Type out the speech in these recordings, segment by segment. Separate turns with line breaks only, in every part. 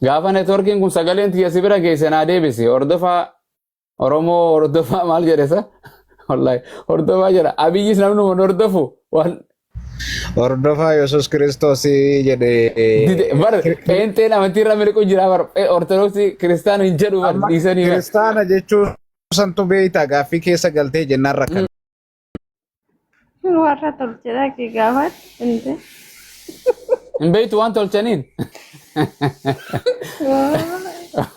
Gaafa networkiin kun sagaleen tiyya si bira geesse naa deebisi. Hordofaa Oromoo hordofaa maal jedhe sa? Wallaahi hordofaa jedha. Abiyyis namni nu hordofu waan
Hordofaa Yesuus Kiristoos jedhe.
Dide bar pheenxeen amantii irra miliqu jira bar ortodoksii kiristaana hin jedhu bar
Amma
dhiisanii bar.
kiristaana jechuun santu beektaa gaaffii keessa galtee jennaan rakkan.
Warra tolchedha kee gaafadhu. Inte.
Hin beektu waan tolchaniin.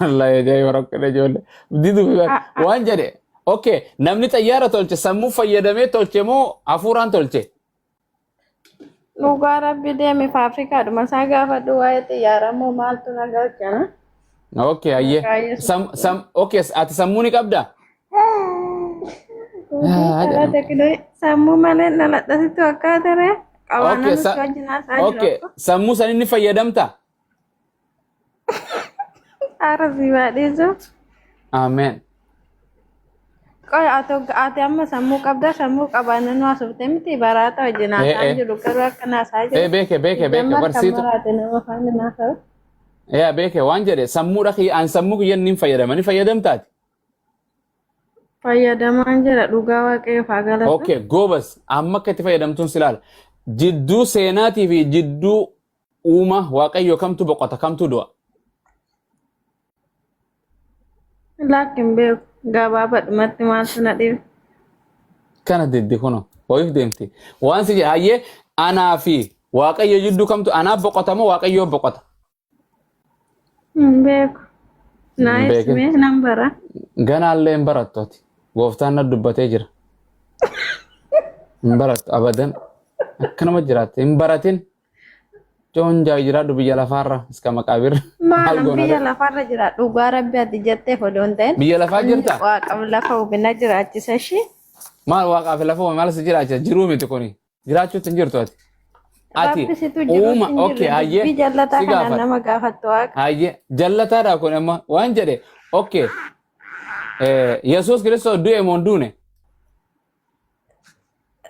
Wallaahi ajaa'iba rakkina ijoollee. Diduu fi bar waan jedhe. Okay, namni xayyaara tolche sammuu fayyadamee tolche moo hafuuraan tolche?
Dhugaa rabbi deemi faafrikaadhuma isaa gaafadhu waa'ee xiyyaaraa moo maaltu na galchana.
Okay, hayyee.
Maqaa Yesuus.
Sam, sam, okay, ati sammuu ni qabdaa?
Karaa teekinooloojii sammuu malee dhaladhasitti fakkaata ree. Qabaan
Okay,
namni wajjin haasaa jiru.
okay, sammuu san inni fayyadamta?
Haara si baadhiisu.
Ameen.
Qoy ati amma sammuu qabda sammuu qabaannaan nu haasofte miti baraata wajjin haasaa jiru garuu akka naasaa jiru.
Eh, beeke, beeke, beeke,
Jammar kan
barsiitu.
maraate nama afaan naasaa.
Yaa beeke waan jedhe sammuudha kiyya an sammuu kiyyan ni fayyadama ni fayyadamtaati.
Fayyadamaan jira dhugaa waaqayyoof haa galatu.
Okay, goobas amma akka itti fayyadamtuun si ilaala. Jidduu seenaatii fi jidduu uuma waaqayyoo kamtu boqota kamtu du'a?
Lakki hin beeku gabaabadhumatti maaltu na dhibe.
Kana diddi kuno ho'iif deemti. Waan si jedhe hayyee anaa fi waaqayyo jidduu kamtu anaa boqota moo waaqayyoo boqota?
Hin beeku. Naa
Hin beekin.
ibsime nan bara.
Ganaallee hin barattu ati. Gooftaan na dubbatee jira. Hin barattu abadan. Akkanuma jiraatte hin baratin. Joonjaa jiraadhu biyya lafaarra iska maqaabir.
Maal
Maal goona
biyya
ree?
lafarra jira dhugaa rabbi ati jetteef odoo hin ta'in.
Biyya lafaa jirta?
Waaqaf lafa hubina jiraachisa ishii.
Maal waaqaa fi lafa uume maal si jiraachisa? Jiruu miti kuni. Jiraachuutti hin jirtu ati. Ati
Rabbi situ jiruutti
uuma
hin
okay
jirre
hayyee
dubbii jallataa
si
kanaan
gaafadha.
nama gaafattu waaqa.
Hayyee jallataadha kun amma waan jedhe okay Yesuus Kiristoos du'e moo hin duune?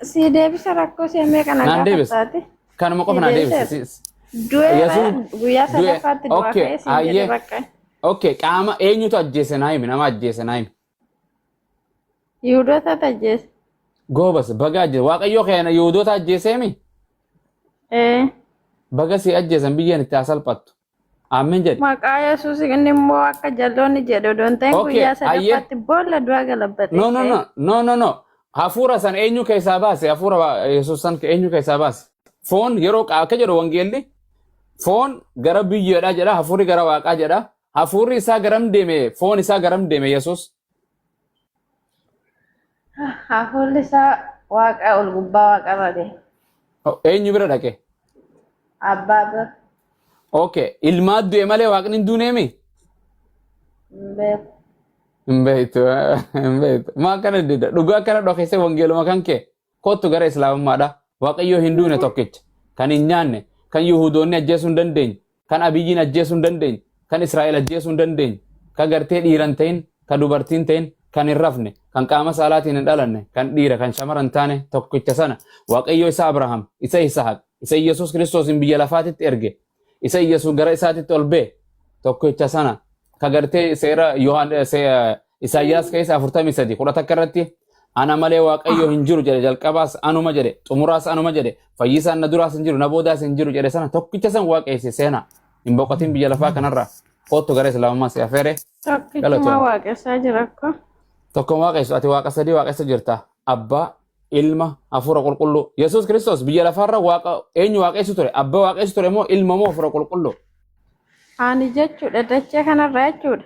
Si deebisa rakkoo si amee kana
Naan deebisa.
gaafattaati.
Kanuma qofa
Si
naa
deebiseera.
deebisi.
Du'eera
Yesuus
guyyaa
du'e
sadaffaatti du'aa
okay
ka'ee siin jedhe
hayyee
bakka.
okay qaama eenyutu ajjeese naa himi nama ajjeese naa himi.
Yihudoota ajjeese.
Goobas baga ajjeese waaqayyoo keenya Yihudoota ajjeeseemi
Ee.
baga si ajjeesan biyyeen itti haa salphattu. Aamen jedhi.
Maqaa Yesuus inni immoo akka jalloonni jedhe odoo hin ta'in
Okay,
guyyaa
hayyee.
sadaffaatti boolla du'aa galabbatee
No, no,
ka'e.
no, no, no, no. Hafuura san eenyu keessaa baase? Hafuura Yesuus san eenyu keessaa baase? Foon yeroo akka jedhu wangeelli foon gara biyyeedha jedha, hafuurri gara waaqaa jedha. Hafuurri isaa garam deeme? Foon isaa garam deeme Yesuus?
Hafuurri isaa waaqa ol gubbaa waaqarra deema.
Oh, Eenyu bira dhaqe?
Abbaa bira.
Okay, ilmaa du'e malee waaqni hin duuneemi?
Hin beeku.
Hin beektu, hin beektu. Maa akkana dida? Dhugaa akkana dhokeessee wangeeluma kan kee kottu gara islaamummaadha. Waaqayyoo hin duune tokkicha. Kan hin nyaanne, kan Yihuudoonni ajjeesuu hin dandeenye, kan Abiyyiin ajjeesuu hin dandeenye, kan Israa'el ajjeesuu hin dandeenye, kan gartee dhiira hin ta'in, kan dubartii hin ta'in, kan hin rafne, kan qaama saalaatiin hin dhalanne, kan dhiira, kan shamara hin taane tokkicha sana Waaqayyoo isa Abrahaam, isa Yisahaaq, isa Yesuus Kiristoosiin biyya lafaatitti erge, isa Yesuus gara isaatitti ol ba'e tokkicha sana ka gartee seera Yohaan Isaayyaas keessa 43 11 irratti ana malee Waaqayyo hin jiru jedhe jalqabaas anuma jedhe xumuraas anuma jedhe fayyisaan na duraas hin jiru na boodaas hin jiru jedhe sana tokkicha san waaqeesse seena hin boqotin biyya lafaa kanarra kottu gara islaamummaa si afeere
Tokkichuma
galatoom.
waaqessaa jira akka.
Tokko waaqessu ati waaqa sadii waaqessa jirta abbaa ilma hafuura qulqulluu Yesuus Kiristoos biyya lafaarra waaqa eenyu waaqessu ture abbaa waaqessu ture moo ilma moo hafuura qulqulluu?
Ani jechuudha dachee kanarra jechuudha.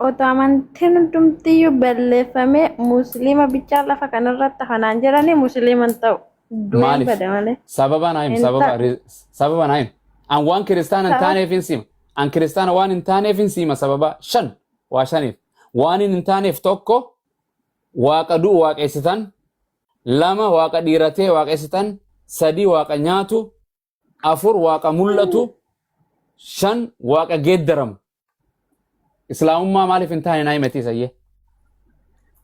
Otoo amantiin hundumtiyyuu balleeffamee musliima bichaa lafa kanarratti hafanaan jedhanii musliima hin ta'u. Du'een
Maaliif?
bada malee.
Sababa naa himi
Hin
sababa
ta'u.
sababa naa himi. An waan kiristaana hin taaneef hin siima. An kiristaana waan hin taaneef hin siima sababa shan waa shaniif. Waan hin taaneef tokko waaqa du'u waaqessitan, lama waaqa dhiiratee waaqessitan, sadi waaqa nyaatu, afur waaqa mul'atu, shan waaqa geeddaramu. Islaamummaa maaliif hin taane naa himatii sayyee?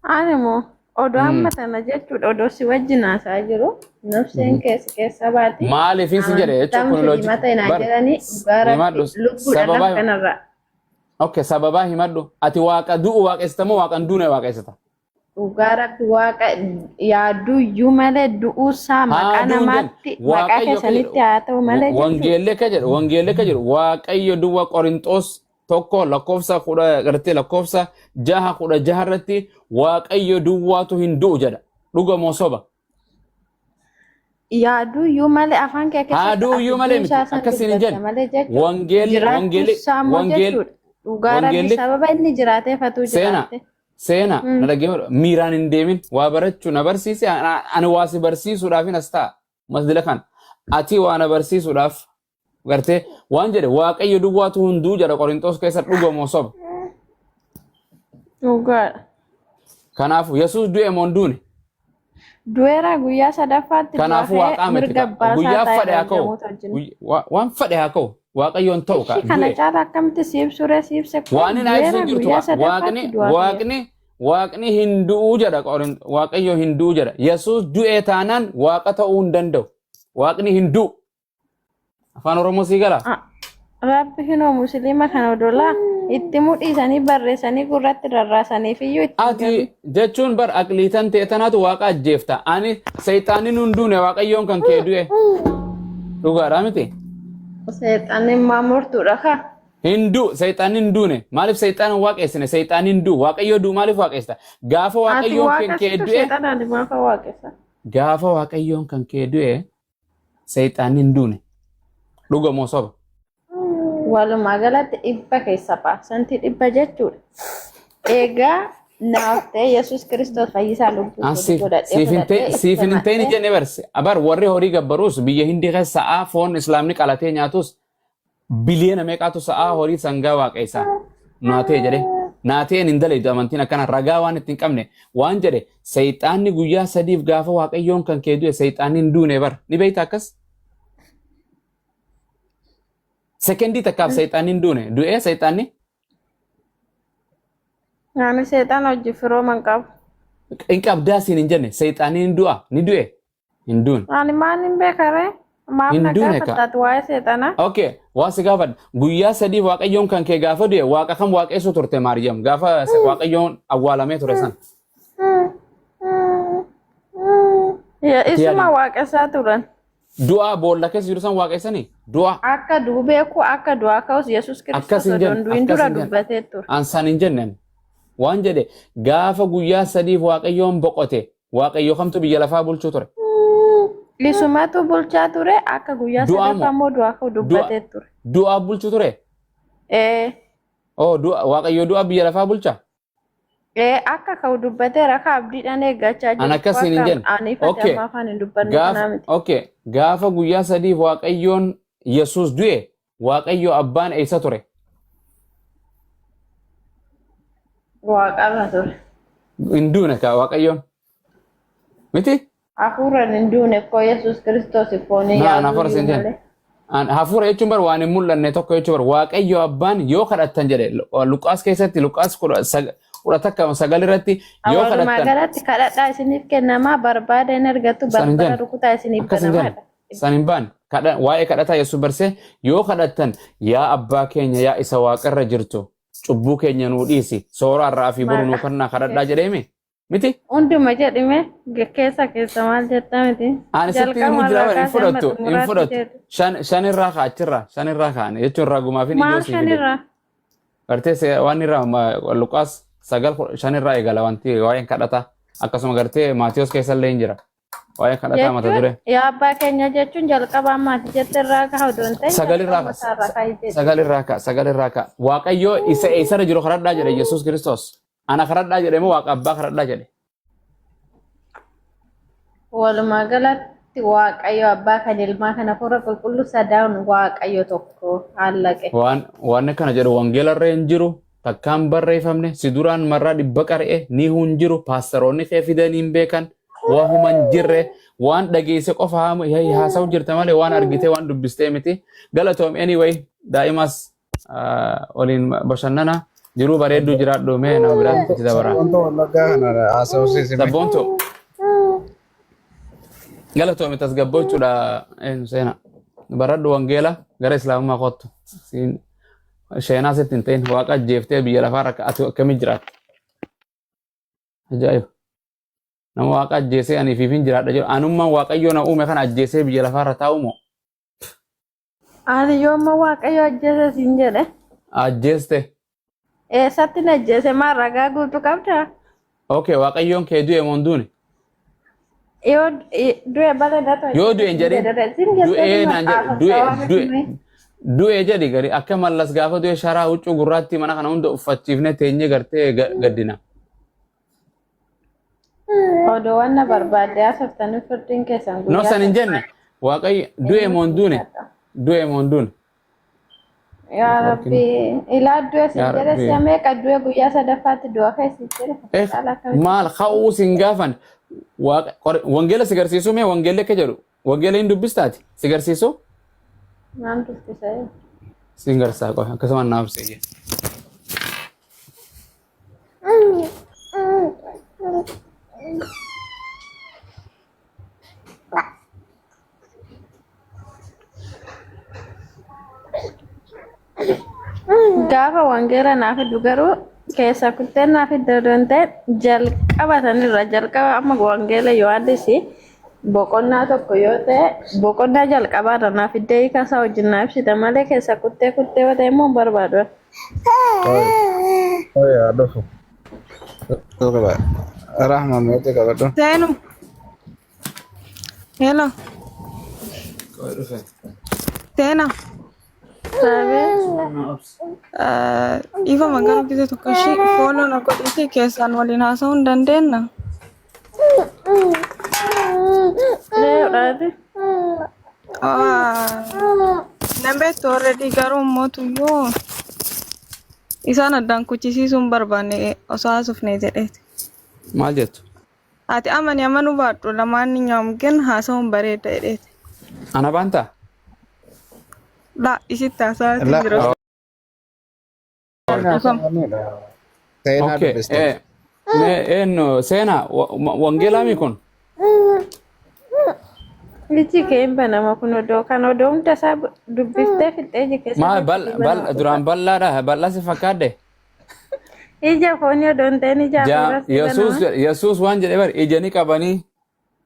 Ani moo Odoo amma tana jechuudha odoo si wajjin haasaa jiru nafseen keessa keessa baati.
Maaliifin si jedhe jechuun kun
Amantaa
loojik
musliima ta'e naan
bar
jedhanii dhugaa rabbi
himadhu
lubbuudha lafa
sababaa
kanarraa.
okay sababaa himadhu ati waaqa du'u waaqessita moo waaqa hin duune waaqessita?
Dhugaa rabbi waaqa yaaduu iyyuu malee du'uusaa
Haa
maqaa
du'u hin jenne
namaatti maqaa
waaqayyo akka
keessanitti
jedhu
haa ta'u malee jechuudha.
wangeelli akka jedhu wangeelli akka jedhu waaqayyo duwwa Qorinxoos 1 lakkoofsa 10 gartee lakkoofsa 6 16 irratti waaqayyo duwwaatu hin du'u jedha. Dhuga moo soba?
Yaaduu iyyuu malee afaan kee
Haa
keessatti
du'u iyyuu
ati
malee miti
du'uusaa san
akkasiin hin
dubbatta
jenne.
malee jechuudha.
Wangeelli wangeelli
Jiraachuusaa immoo
wangeelli
jechuudha. Dhugaa rabbi
wangeelli
sababa inni jiraateef atuu
seena
jiraatte.
seena na dhaggeeffadhu miiraan hin deemin waa barachuu na barsiise ani waa si barsiisuudhaafin as ta'a masjida kana ati waa na barsiisuudhaaf Gartee waan jedhe Waaqayyo duwwaatu hunduu jedha Qorinxoos keessa dhuga moo soba.
Dhugaadha.
Kanaafuu Yesuus du'e moo hin duune?
Du'eera guyyaa sadaffaatti du'aa
Kanaafuu
ka'ee
waaqaa miti
mirga
ka.
abbaa isaa
Guyyaa
taa'e
fadhe haa ka'u.
ergamoota wajjin.
Waan fadhe haa ka'u. Waaqayyoon ta'u ka
Ishii kana
du'e.
caala akkamitti si ibsuree si ibse kun
Waan inni ibsu
du'eera
hin jirtu
guyyaa
ka. Waaqni
sadaffaatti du'aa ka'eera.
waaqni waaqni hin du'uu jedha Waaqayyo hin du'uu jedha. Yesuus du'e taanaan waaqa ta'uu hin danda'u. Waaqni hin du'u. Afaan Oromoo sii galaa?
Ah, Rabbi hinoo musliima kana odolaa itti mudhiisanii barreessanii gurratti rarraasaniif iyyuu itti hin
Ati
galu.
jechuun bar aqliitan ta'e tanaatu waaqa ajjeefta. Ani seexaanni nun duune waaqayyoon kan kee du'e. Dhugaadhaa miti?
Seexanni immoo murtuudha ka.
Hin du'u seexaanni hin duune. Maaliif seexaana hin waaqessine? Seexaanni hin du'u. Waaqayyoo du'u maaliif waaqessita? Gaafa
Ati
waaqayyoon kan kee
waaqessitu
du'e
seexanaan maafa waaqessa.
gaafa waaqayyoon kan kee du'e Seexaanni hin duune. Dhuga moo soba?
Walumaa galatti dhibba keessa paarsantii dhibba jechuudha. Egaa naaf ta'e Yesuus Kiristoos fayyisaa lubbuu
An
kootii
siif
godhadhee
siif hin
fudhadhee
ta'in siif
itti
hin ta'in
amanee
jenne barse. Abar warri horii gabbaruus biyya hindii keessa sa'aa foon islaamni qalatee nyaatus biliyoona meeqaatu sa'aa horii sangaa waaqeessa. Naatee jedhe. Naateen hin dalaydu amantiin akkana ragaa waan itti hin qabne waan jedhe seexaanni guyyaa sadiif gaafa waaqayyoon kan kee du'e seexaanni hin duune bar ni beekta akkas. Sekendii takkaaf seexaanni hin duune du'ee seexaanni
Ani seexana hojii firooma hin qabu.
hin qabdaa siin hin jenne seexaanni hin du'a ni du'e Hin duune.
Ani maal hin beeka ree? Maaf
Hin
na
duune ka.
gaafatta ati waa'ee seexanaa?
Okay, waa si gaafadha. Guyyaa sadiif Waaqayyoon kan kee gaafa du'e waaqa kam waaqessuu turte Maariyam? Gaafa Waaqayyoon awwaalamee ture san.
Ya,
Itti
Isuma
yaadi.
waaqessaa turan.
Du'aa boolla keessa jiru san waaqessanii? Du'aa.
Akka du'u beeku akka du'aa ka'us Yesuus
Akkas
Kiristoos
hin
odoo
jenne.
hin du'in
Akkas
dura
hin jenne.
dubbatee ture.
An san hin jenne. Waan jedhe gaafa guyyaa sadiif Waaqayyoon boqote Waaqayyo kamtu biyya lafaa bulchuu ture?
Isumatu bulchaa ture akka guyyaa
Du'aa
sadaffaa
moo?
immoo du'aa ka'u
Du'a
dubbatee ture.
du'aa bulchuu ture?
Ee,
Oh, du'a Waaqayyo du'a biyya lafaa bulcha?
ee akka ka'u dubbateera akka abdiidhaan eeggachaa
An
jiru
akkas hin
akka
jenne.
ani ifate
Okay.
amma afaan hin dubbanne kanaa
Gaafa
miti.
okay, gaafa guyyaa sadiif Waaqayyoon Yesuus du'e Waaqayyo abbaan eessa ture?
Waaqarra ture.
Hin duune kaa Waaqayyoon. Miti?
Hafuuraan hin duune koo Yesuus Kiristoos foonii
Naa an
yaaduu
hafuura
iyyuu
siin jenne.
malee.
An hafuura jechuun bar waan hin mul'anne tokko jechuun bar Waaqayyo abbaan yoo kadhattan jedhe Luqaas keessatti Luqaas 11:9 irratti yoo
Walumaa
kadhattan
galatti kadhadhaa isiniif kennamaa barbaada hin argattu
san hin
balbala
jenne
rukutaa isiniif
akkas hin jenne
banamaadha.
san hin baane waa'ee kadhataa Yesuus barsee yoo kadhattan yaa abbaa keenya yaa isa waaqarra jirtu cubbuu keenya nuu dhiisi soora har'aa fi boru nuu
Maqaa
kennaa kadhadhaa jedheemi miti.
Hunduma jedhime keessa keessa maal jetta miti.
Ani sitti himu
Jalqaba
jira
irraa
hin
kaasee hamma
fudhattu hin
xumuraatti
fudhattu
jedhu.
shan irraa ka'a achirraa shan irraa ka'an jechuun ragumaafin ijoo
Maal
sii
shan
fide.
irraa?
Gartee waan irraa Luqaas 9 5 irraa eegala wanti waa'een kadhata akkasuma gartee Maatiyos keessa illee hin jira. Waa'ee kadhataa mata
Jechuun
duree.
yaa abbaa keenya jechuun jalqaba amma ati jette irraa ka'a odoo hin ta'in
Sagal irraa
jalqaba
ka'a.
isaa irraa ka'i jedhe.
Sagal irraa ka'a. Sagal irraa ka'a. Waaqayyo isa eessarra jiru kadhadhaa jedhe Yesuus Kiristoos. Ana kadhadhaa jedhe moo Waaqa abbaa kadhadhaa jedhe?
Walumaa galatti Waaqayyo abbaa kan ilmaa kan hafuura qulqulluu sadaan Waaqayyo tokko allaqe.
Waan waan akkana jedhu wangeela irra hin jiru. Takkaan barreeffamne si duraan marraa dhibba qar'e ni hin jiru paastaroonni kee fidanii hin beekan waahuma hin jirre waan dhageesse qofa haasa'u jirta malee waan argitee waan dubbistee miti. Galatoom anyway daa'imas waliin bashannana. Jiruu bareedduu jiraadhu mee nama biraatti itti dabara.
Sabboontuu Wallaggaa kana haasawsiisime.
Sabboontu galatoomi tasgabbochuudha eenyu seena. Baradhu wangeela gara islaamummaa kottu. Siin sheenaa sitti hin ta'in waaqa ajjeeftee biyya lafaa rakka ati akkamii jiraatta? Ajaa'iba. Nama waaqa ajjeesee ani fiifin jiraadha jedhu anummaan waaqayyoo na uume kana ajjeesee biyya lafaarra taa'u moo?
Ani yooma Waaqayyo ajjeese siin jedhe.
Ajjeeste.
Eessatti na ajjeese maal ragaa guutuu qabdaa?
Okay, waaqayyoon kee du'e moo hin duune?
Yoo du'e bala natu
Yoo
ajjeese
du'e hin
siin
jedhin
jedhe. Siin jettee
du'ee
dhuma
naan jedhe du'e
haasawaa
du'e
miti.
du'e jedhi gari akka mallas gaafa du'e sharaa huccuu gurraattii mana kana hunda uffachiifne teenyee gartee gaddina.
Odoo waan na barbaadde haasoftanii firdiin keessan
No
guyyaa
san hin
sana
jenne waaqayyo du'e moo hin duune
gaafadha.
du'e moo hin duune.
Yaa Rabbi, ilaa du'e siin
Yaa
jedhe
Rabbi.
si'a meeqa du'e guyyaa sadaffaatti du'a kee siin jedhe
Eh,
caala akkamitti.
maal ka'uu sin gaafan waaqa wangeela si garsiisuu mee wangeelli akka jedhu wangeela hin dubbistaati si garsiisuu
Naan dubbisa.
sin garsiisaa qofa akkasuma naaf seeyye.
Gaafa wangeela naa fiddu garuu keessa kuttee naa fiddu odoo hin ta'in jalqaba sanirra jalqaba amma wangeela Yohaannis boqonnaa tokko yoo ta'e boqonnaa jalqabaarra naa fiddee hiika isaa wajjin naa ibsita malee keessa kuttee kuttee yoo ta'e immoo hin barbaadu.
Oya dhufu. Rahma meetii qabadhu.
Seenu. Hello. Seena. Dhiifama gara biyya tokko ishee fooloo na godhite keessaan waliin haasa'uu hin dandeenna.
Lee'uudhaati.
Nan beektu already garuu immoo tuyyuu isaan addaan kuchisiisuu hin barbaanne osoo haasofne jedheeti.
Maal jettu?
Ati amani amanuu baadhu lamaan nyaam gin haasa'uun bareeda jedheeti.
Ana baantaa?
La isitti haasa'aa
La
jira.
seenaa
Okay.
dubbiste.
Mee eenyu seenaa wangeelaami kun?
Iji kee hin banama kun odoo kan odoo hunda isaa dubbiftee fixxee iji keessa
Maal bal
sirriitti
bal
banama
duraan
dhugaa.
bal'aadha bal'aa si fakkaadde?
Ija foonii odoo hin ta'in ija
Ja
hafuuraa si
Yesuus
banama.
Yesuus waan jedhe bar ija ni qabanii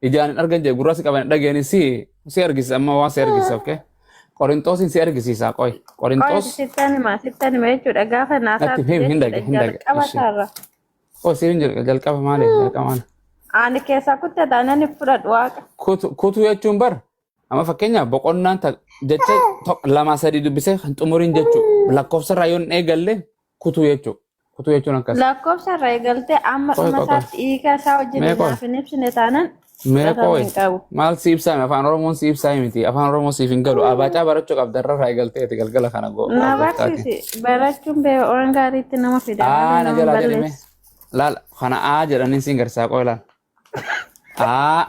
ijaan hin argan jedhe gurras qaban hin dhageenye si si argisiisa amma waan si argisiisa okay Qorinxoosiin si argisiisa qoy
Qoy
Qorinxoos
sittan hima sittan hima jechuudha gaafa
natti
naasaatti
him hin
jechuudha
dhage hin dhage
jalqaba
ishi
isaarra.
qoy si hin jedhu jalqaba maali jalqaba maali
Ani keessaa kutte taanaan hin fudhadhu waaqa.
kutu kutu jechuun bar amma fakkeenyaaf boqonnaan jecha lama sadii dubbisee kan xumuriin jechuu lakkoofsa irraa yoo hin eegalle kutuu jechuu kutuu jechuun akkas
Lakkoofsa irraa eegaltee amma
qoy
dhuma
qoy qoy
isaatti hiika isaa wajjin
mee qoy
naaf hin ibsine taanaan
mee
fudhatama
qoy
hin qabu.
maal si ibsaame afaan oromoon si ibsaame miti afaan oromoo siif hin galu abaacaa barachuu qabda irra irraa eegalteeti galgala kana
Na
gooftaatiin.
barsiisi barachuun bee waan gaariitti nama fida malee
Aa na
nama hin
jalaa jedhime
balleessu.
laal kana aa jedhanii siin garsaa qoy laal aa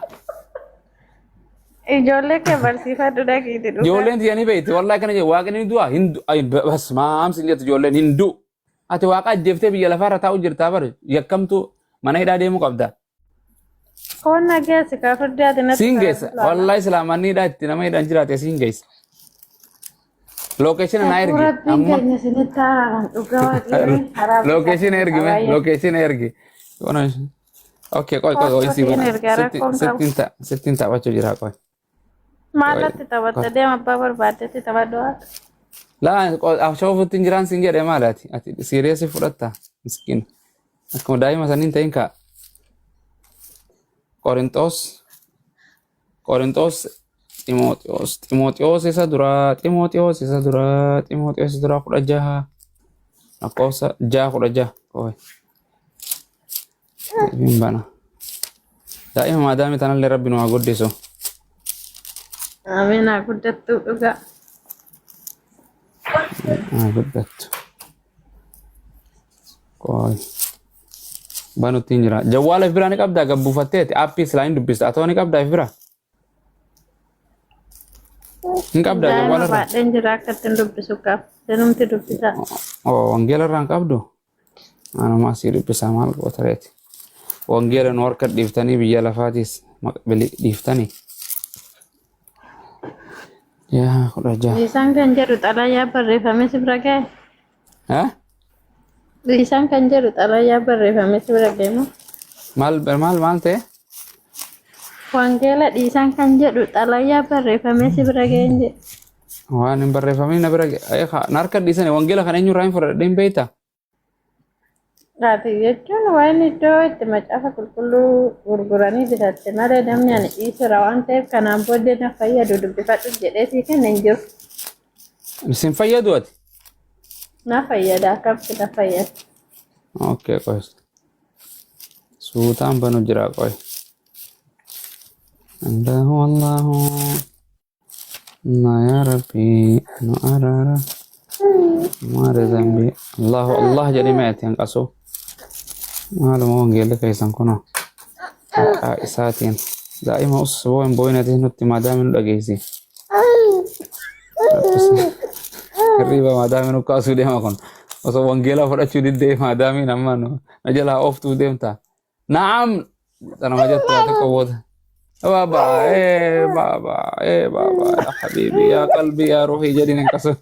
Ijoollee kee barsiifadhu dhaqiiti dhugaa.
Ijoolleen tiyya ni beekti wallahi kana jedhe waaqni ni du'a hin bas maam sin jettu ijoolleen hin du'u. Ati waaqa ajjeeftee biyya lafaarra taa'u jirtaa bar yakkamtu mana hidhaa deemuu qabda.
Koon na geessi kaa firdii ati natti
Siin geessa
faraddu laala.
wallahi silaa manni hidhaa itti nama hidhaan jiraate siin geessa. Lookeeshina naa
Safuu
ergi
rabbiin
amma
keenya isinitti araaramu dhugaa waaqayyoon araarri isaa
lookeeshina
isin
ergi
haa
mee
baay'atu.
lookeeshina ergi. Okay qoy qoy qoy
Kottu
sii
siin
bana
erga
sitti
rakkoon qabu.
sittiin ta'a sittiin taphachuu jira qoy. Qoy
Maalatti taphatta
qoy.
deema abbaa barbaaddetti taphadhu waaqa.
Laa shoofutti hin jiraan siin jedhe maali ati ati siiriyeesii fudhatta miskiin akkuma daa'ima saniin ta'in kaa Qorinxoos Qorinxoos Ximooxiyoos Ximooxiyoos isa duraa Ximooxiyoos isa duraa Ximooxiyoos isa duraa 16 lakkoofsa 6 16 qoy hin bana daa'ima maadaami tanallee rabbi nu haa guddisu.
Amiin haa guddattu dhugaa.
Haa guddattu qoy banutti hin jira. Jawwaala if biraa ni qabdaa gabbuufatteeti aappii silaa hin dubbista atoo ni qabdaa if biraa hin qabdaa
Daa'ima
jawwaala irraa
baadheen jira akka ittiin dubbisu qabu. Sinumti dubbisaa.
Oo wangeela irraa hin qabdu. Anuma asii dubbisaa maal goota reeti. Wangeela nu harka dhiiftanii biyya lafaatiis dhiiftanii. Yaa 16.
Isaan kan jedhu xalayaa barreeffame si bira ga'e.
Eh?
Isaan kan jedhu xalayaa barreeffame si bira ga'e moo?
Maal maal maal ta'e?
Wangeela dhiisaan kan jedhu xalayaa barreeffame si bira ga'e hin jedhu.
Waan hin barreeffamin na bira ga'e. Na harka dhiisanii wangeela kana eenyurraa hin fudhadhe hin beektaa?
Ati jechuun waan iddoo itti macaafa qulqulluu gurguranii bitatte malee namni ani dhiisera waan ta'eef kanaan booddee na fayyadu dubbifadhu jedhee sii kenna hin jiru.
Sin fayyadu ati?
Na fayyada, akkamti na fayyada.
Okay, qoy. Suutaan banu jira qoy. Allahu Allahu. Na ya Rabbi nu arara. Maal zambi. Allahu Allah jedhee meeti hanqasu. Maaluma wangeelli keessan kunoo. Maqaa isaatiin. Daa'ima usboo hin boo'inatis nutti maadaami nu dhageessi. Hirriba maadaami nu kaasuu deema kun. Osoo wangeelaa fudhachuu diddee maadaamiin amma nu na jalaa ooftuu deemta. Na'am! Tanuma jettu ati qobboota. Baba, eh baba, eh baba, ya habibi, ya qalbi, ya ruhi jedhin hin qasu.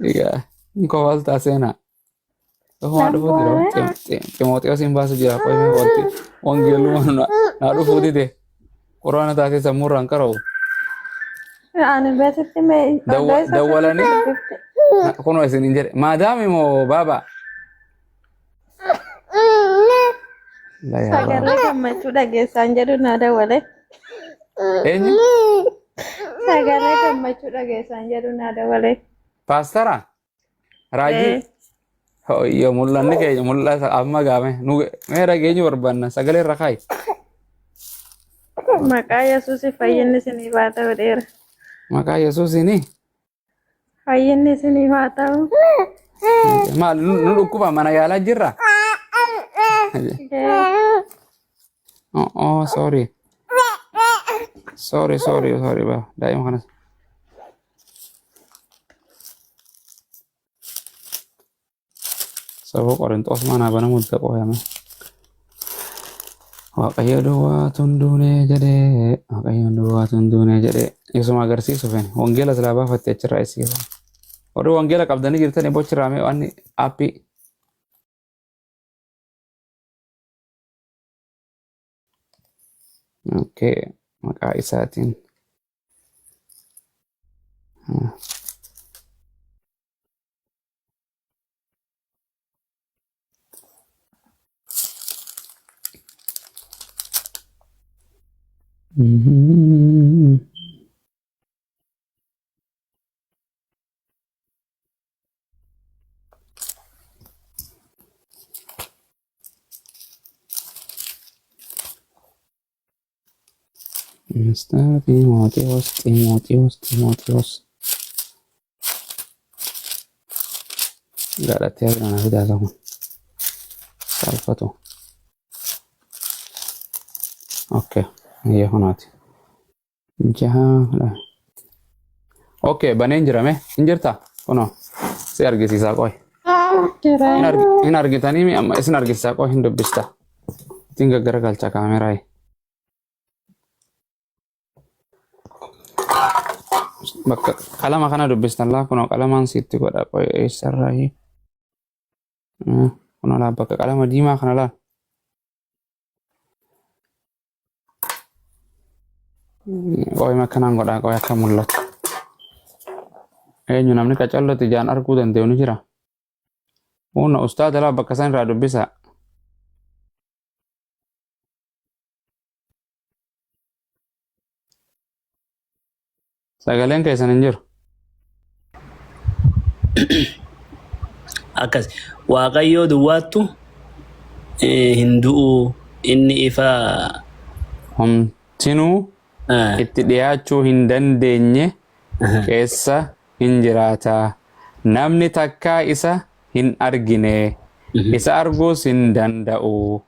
Egaa, hin kofaltaa seenaa. Dhufuma dhufuu jira. Ximooxiyoos hin baasu jira. Qoy wanti wangeeluma naa dhufuu dide. Quraana taatee sammuurraan qara'u.
Ani beesitti mee
Dawwalanii kunoo isin hin jedhe. Maadaami moo baaba? La yaa baaba.
Sagalee gammachuu dhageessaan jedhu naa dawwale.
Eenyu?
Sagalee gammachuu dhageessaan jedhu naa dawwale.
Paastara? Raajii? Hoyyoo mul'anni keenya mul'ata amma gaame. Nu mee dhageenyu barbaanna sagalee irra kaayi.
Maqaa Yesuus fayyinni isiniif haa ta'u dheera.
Maqaa Yesuusiini.
Fayyinni isiniif haa ta'u.
Maal nu dhukkuba mana yaalaa jirra? Oh, sorry. Sorry, sorry, sorry. Ba. Daa'ima kanas. Sababa Qorinxoos manaa banamuu itti qoyame. Waaqayyo duwwaatu hin duune jedhee, Waaqayyo duwwaatu hin duune jedhee. Isuma agarsiisu feene. Wangeela silaa baafatte achirraa isii. Warri wangeela qabdanii jirtan bochirraa mee waan aappii. Okay, maqaa isaatiin. Mr. Ximooxiyoos, Ximooxiyoos, Ximooxiyoos. Gaadhattee kana fidaa ta'u. Salphatu. Okay, iyya kunaati. Jaha. Okay, baneen jira mee? Hin jirtaa? Kunoo, si argisiisaa qoy.
Jira.
Hin argitanii mi amma isin argisiisaa qoy hin dubbista. Ittiin gaggaragalcha kaameraa. Bakka qalama kana dubbistan laa kunoo qalamaan sitti godha qoy eessarraayi. Kunoo laa bakka qalama diimaa kana laa. Qoy akkanaan godhaa qoy akka mul'atu. Eenyu namni qacallotti ijaan arguu danda'u ni jira. Humna ustaada laa bakka isaan irraa dubbisaa. Sagaleen keessan hin jiru.
Akkas Waaqayyoo duwwaattu hin du'u inni ifa
Homtinuu itti dhiyaachuu hin dandeenye keessa hin jiraata. Namni takkaa isa hin argine, isa arguus hin danda'u.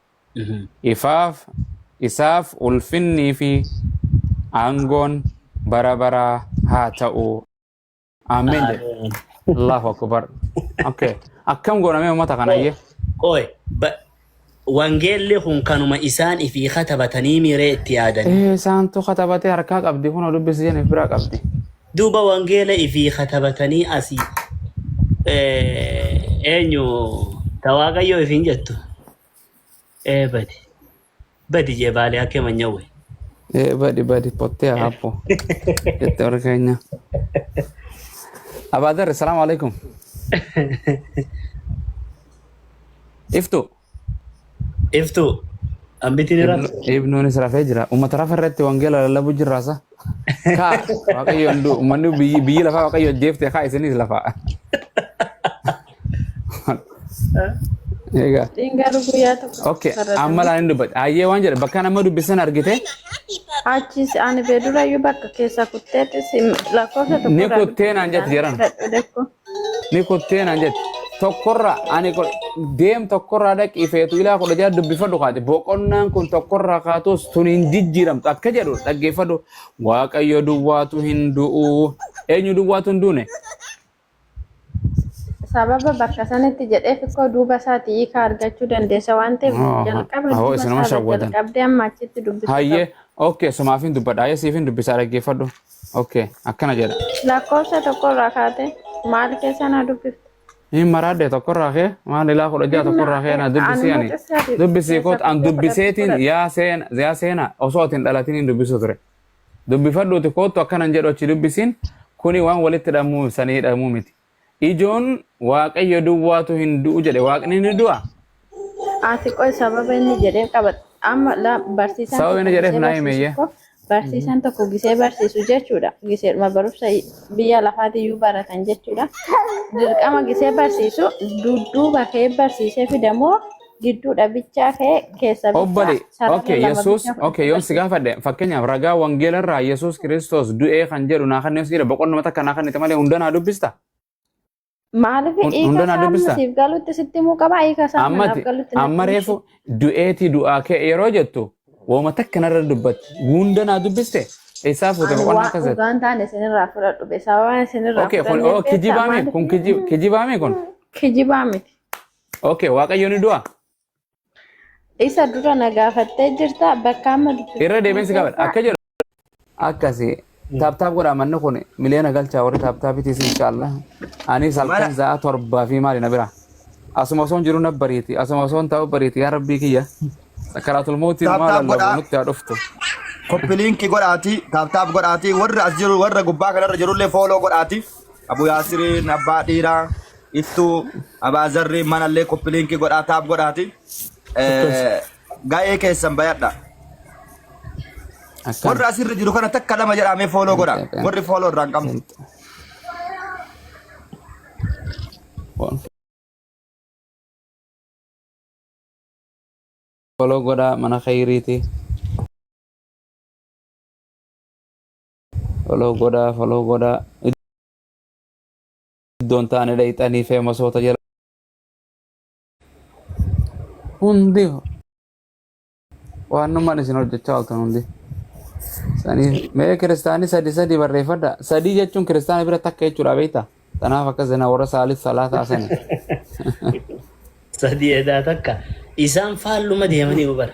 Ifaaf isaaf ulfinnii fi aangoon bara baraa haa ta'u. Ameen jedhe.
Ameen.
Allahu akbar. Okay. Akkam goonamee uummata kanayyee?
Qoy, wangeelli kun kanuma isaan ifii katabatanii miiree itti yaadanii.
Ee isaantu katabatee harkaa qabdi kun dubbisi jeniif biraa qabdi.
Duuba wangeela ifii katabatanii asii eenyu ta Waaqayyoo ifiin jettu. Ee badi. Badi jee baalee akka manyawwe.
Ee badi badi pottee hapo. Jette warra keenya. Abaadar, salaamu alaikum. Iftu.
Iftu ambitiin irra.
Ibnuunis rafee jira. Uummata rafa irratti wangeela lallabu jirraasa. Kaa Waaqayyo hin du'u. Uummanni biyyi lafaa Waaqayyo ajjeefte kaa isinis lafaa. Egaa.
Garuu guyyaa tokko
Okay, amma laan hin dubbadhe. Hayyee waan jedhe bakka nama dubbisan argite
Achis ani beedurayyuu bakka keessa kutteettis lakkoofsa tokko
Ni kuttee naan jette jedhan. Ni kuttee naan jette. Tokkorra ani deem tokkorraa dhaqii feetu ilaa 16 dubbifadhu kaate. Boqonnaan kun tokkorraa kaatus tun hin jijjiiramtu akka jedhu dhaggeeffadhu. Waaqayyo duwwaatu hin du'u. Eenyu duwwaatu hin duune?
Sababa bakka sanitti jedheef ikkoo duuba isaati hiika argachuu dandeessa waan ta'eef
Oh,
jalqaba
ahoo
duuba
isin nama
isaarra
shawwadan.
jalqabdee amma achitti dubbisuu
Hayyee,
qabda.
okay, sumaafin dubbadha. Hayyee siifin dubbisaa dhaggeeffadhu. Okay, akkana jedha.
Lakkoofsa tokkorraa kaate maal keessa na dubbifte?
Hin maraadde tokkorraa kee maal ilaa 16 tokkorraa kee na dubbisii ani. Dubbisii koot an dubbiseetiin yaa seena yaa seena osoo ati hin dhalatin hin dubbisu ture. Dubbifadhuuti koottu akkanan jedhu achi dubbisiin kuni waan walitti hidhamuu sanii hidhamuu miti. Ijoon Waaqayyo duwwaatu hin du'u jedhe Waaqni ni du'a.
Ati qoy sababa inni jedheef qaba. Amma la barsiisaan
Sababa inni
tokko
jedheef
gisee
naa
barsiisu
himeyyee.
tokko barsiisaan tokko gisee barsiisu jechuudha. Giseedhuma barumsa biyya lafaati iyyuu baratan jechuudha. Dirqama gisee barsiisu dudduuba kee barsiisee fidamoo gidduudha bichaa kee keessa bichaa
Obbali,
sarara
okay,
lama
Yesuus,
bichaa fudhatee
okay, yoon si
barsiisa.
gaafadhe fakkeenyaaf ragaa wangeela irraa Yesuus Kiristoos du'ee kan jedhu naa kanneen si jedhe boqonnuma takka naa kannite malee hunda naa dubbista.
Maaliif hiika
Hunda naa
isaa amma
dubbista.
siif galutti sitti himuu qaba hiika isaa amma naaf
Ammati,
galutti natti
amma
himshi.
reefu du'eetii du'aa ka'e yeroo jettu wooma takka narra dubbatti hunda naa dubbiste eessaa fuute
Ani
boqonnaa
waan
akkas jette.
dhugaan taane isinirraa fudhadhu be sababa isinirraa
Okay, kun
fudhanneef
oh,
beektaa
kijibaame
maaliif
kun kijibaame kun.
kijibaa miti.
Okay, Waaqayyo ni du'a.
Isa dura na gaafattee jirta bakka amma dubbiftu
Irra
kana
deebiin si gaafadha.
keessaa
Akka jedhu akkasi tap tap godhaa manni kun miliyoona galchaa warri tap taapitiis inshaallah. Anis
Mana
halkan sa'a 7 fi maali na bira. Asuma osoon jiru na bariiti. Asuma osoon taa'u bariiti yaa rabbii kiyya. Sakaraatul mootiin
taap
maal
taap
lallabu
godhaa
nutti haa dhuftu.
koppi liinkii godhaati taap taap godhaati warra as jiru warra gubbaa kanarra jirullee fooloo godhaati. Abu Yaasiriin abbaa dhiiraa iftuu abaa zarrii manallee koppi liinkii godhaa taap godhaati.
Akkas.
Ga'ee keessan bayadha.
Akkana.
Warra asirra jiru kana takka lama jedhamee fooloo godha. Warri fooloo irraa hin qabne.
Follow godhaa mana khayriiti. Follow godhaa follow godhaa. Iddoon taane dhayxanii feemasoota jala. Hundi waan numaan isin hojjechaa ooltan hundi. Sanii mee kiristaanii sadi sadi barreeffadha. Sadii jechuun kiristaana bira takka jechuudha beektaa? Tanaaf akkas jenna warra saalis salaataa sani.
Sadii edaa takka. Isaan faalluma deemanii bara.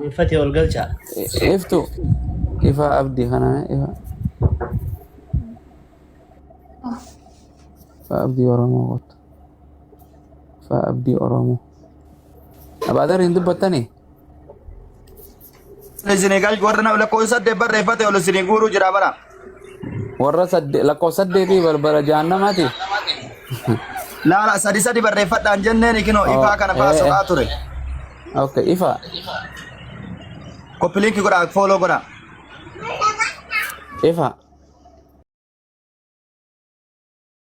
Uffate ol galchaa.
Iftu ifa abdii kana ifa. Ifa abdii Oromoo kottu. Ifa abdii Oromoo. Abaadar hin dubbattanii?
Isinii gal warra nama lakkoofsa saddeet barreeffate ol isinii guuruu jira bara.
Warra sadde lakkoofsa saddeetii balbala jahannamaati.
Laala sadi sadi barreeffadhaan jenneen ikinoo ifaa kana faa soqaa ture.
Okay, ifa.
Koppiliinki godhaa fooloo godhaa.
Ifa.